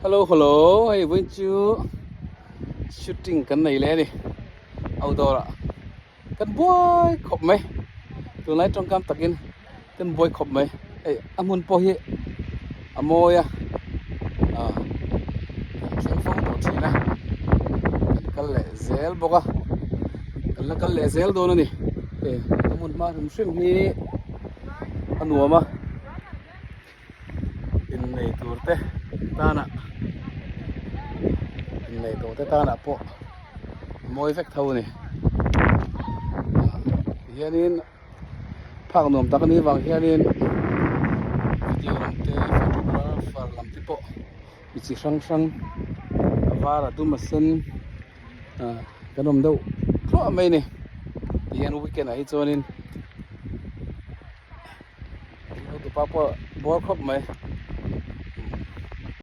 Hello hello hei vawiin chu shooting kan nei leh a ni outdoor ah kan buai khawp mai tunlai tawngkam takin kan buai khawp mai hei a hmun pawh hi a mawi a ah kan thleng fo tawh thin a kan kal leh zel bawk a kan la kal leh zel dawn a ni hei a hmun hma hrim hrim hi a nuam a. Innei tur te tanah innei tawh te tanah pawh a mawi vek tho a ni tihianin phak nuam tak a nih vang hianin video lam te photographer lam te pawh mi chi hrang hrang a var a dum a sen ah kan awm deuh thluah mai a ni tihian weekend ah hi chuanin. Hotupa pawh bawr khawp mai.